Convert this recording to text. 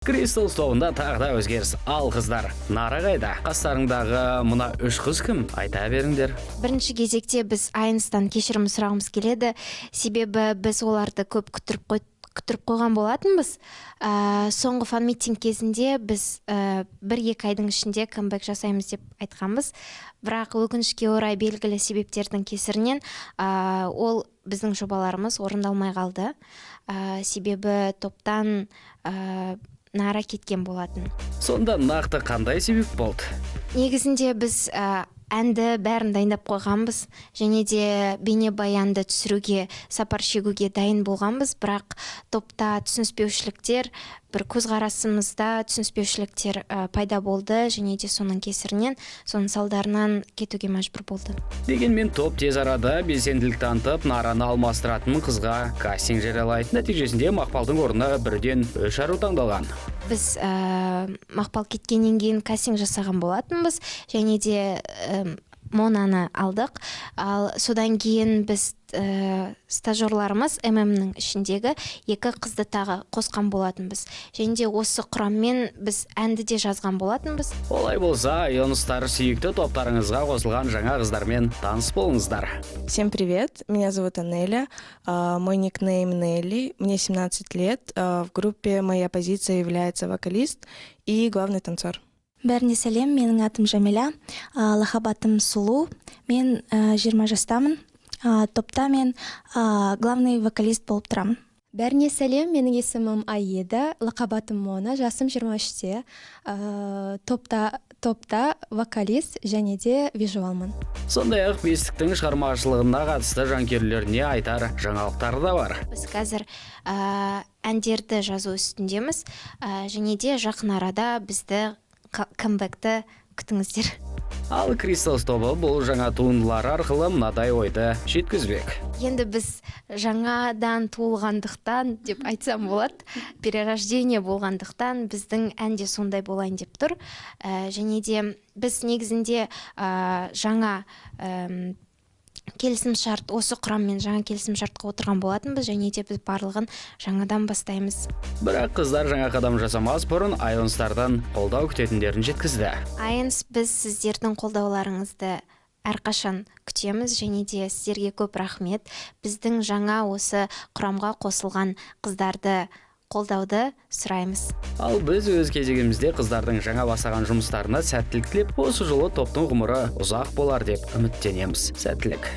Кристалс тобында тағы да өзгеріс. Ал қыздар, Нара қайда? Қастарыңдағы мына үш қыз кім? Айта беріңдер. Бірінші кезекте біз Айнстан кешірім сұрағымыз келеді, себебі біз оларды көп күттіріп қойған болатынбыз. Соңғы фан-митинг кезінде біз 1-2 айдың ішінде камбэк жасаймыз деп айтқанбыз, бірақ, өкінішке орай, белгілі себептердің кесірінен ол біздің жобаларымыз орындалмай қалды, себебі топтан Нара кеткен болатын. Сонда нақты қандай себеп болды? Негізінде біз әнді бәрін дайындап қойғанбыз және де бейнебаянды түсіруге, сапар шегуге дайын болғанбыз, бірақ топта түсініспеушіліктер, бір көзқарасымызда түсініспеушіліктер пайда болды және де соның кесірінен, соның салдарынан кетуге мәжбүр болды. Дегенмен топ тез арада белсенділік танытып, Нараны алмастыратын қызға кастинг жариялайды. Нәтижесінде Мақпалдың орнына бірден үш ару таңдалған. Біз Мақпал кеткеннен кейін кастинг жасаған болатынбыз және де Монаны алдық. Ал содан кейін біз стажерларымыз, ММнің ішіндегі екі қызды тағы қосқан болатынбыз және де осы құраммен біз әнді де жазған болатынбыз. Олай болса, Ионстар, сүйікті топтарыңызға қосылған жаңа қыздармен таныс болыңыздар. Всем привет, меня зовут Анеля, мой никнейм Нелли, мне 17 лет, в группе моя позиция является вокалист и главный танцор. Бәріне сәлем, менің атым Жәмила, лақап атым Сұлу. Мен 20 жастамын. Топта мен главный вокалист болып тұрамын. Бәріне сәлем, менің есімім Аида, лақап атым Мона, жасым 23-те. Топта вокалист және де визуалмын. Сондай ақ бестіктің шығармашылығына қатысты жанкүйерлеріне айтар жаңалықтары да бар. Біз қазір әндерді жазу үстіндеміз, және де жақын арада бізді камбэкті күтіңіздер. Ал Кристалс тобы бұл жаңа туындылары арқылы мынадай ойды жеткізбек. Енді біз жаңадан туылғандықтан деп айтсам болады, перерождение болғандықтан, біздің ән де сондай болайын деп тұр. Және де біз негізінде жаңа келісім шарт, осы құраммен жаңа келісім шартқа отырған болатынбыз және де біз барлығын жаңадан бастаймыз. Бірақ қыздар жаңа қадам жасамас бұрын Айонстардан қолдау күтетіндерін жеткізді. Айнс, біз сіздердің қолдауларыңызды әрқашан күтеміз және де сіздерге көп рахмет. Біздің жаңа осы құрамға қосылған қыздарды қолдауды сұраймыз. Ал біз өз кезегімізде қыздардың жаңа бастаған жұмыстарына сәттілік тілеп, осы жолы топтың ғұмыры ұзақ болар деп үміттенеміз. Сәттілік!